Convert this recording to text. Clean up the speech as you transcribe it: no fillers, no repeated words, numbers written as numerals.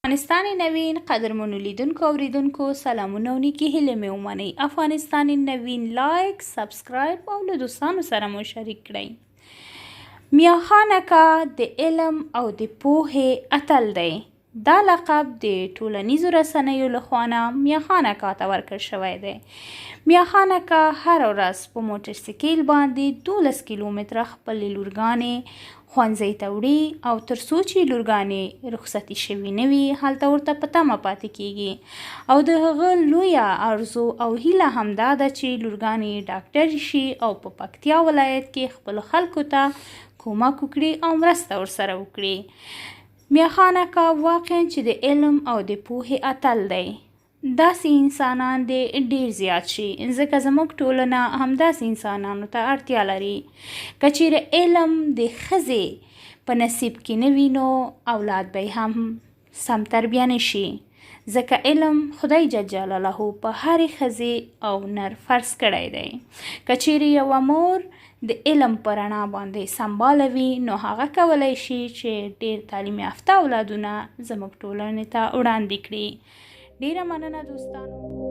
افغانستان نوین قدرمنو لیدونکو اوریدونکو سلامونه او نیکې هیلې مې ومنئ. افغانستان نوین لایک، سبسکرایب او له دوستانو سره مو شریک کړئ. میا خان اکا د علم او د پوهې اتل دی. دا لقب د ټولنیزو رسنیو له خوا نه میا خان اکا ته ورکړ شوی دی. میا خان اکا هره ورځ په موټرسیکل باندې 12 کیلومتره خپلې لورګانې ښوونځۍ ته وړي او تر څو چې لورګانې رخصتي شوي نه وي هلته ورته په تمه پاتې کیږي او د هغه لویه ارزو او هیله هم دا ده چې لورګانې یې ډاکټرې شي او په پکتیا ولایت کې خپلو خلکو ته کومک وکړي او مرسته ورسره وکړي. میا خان اکا واقعا چې د علم او د پوهې اتل دی. داسې انسانان دې ډېر زیات شي، ځکه زموږ ټولنه همداسې انسانانو ته اړتیا لري. که چېرې علم د ښځې په نصیب کې نه وي نو اولاد به یې هم سم تربیه نه شي، ځکه علم خدای جل جلاله په هرې ښځې او نر فرض کړی دی. که چېرې یوه مور د علم په رڼا باندې سمباله وي نو هغه کولای شي چې ډېر تعلیم یافته اولادونه زموږ ټولنې ته وړاندې کړي. ډیره مننه دوستانو.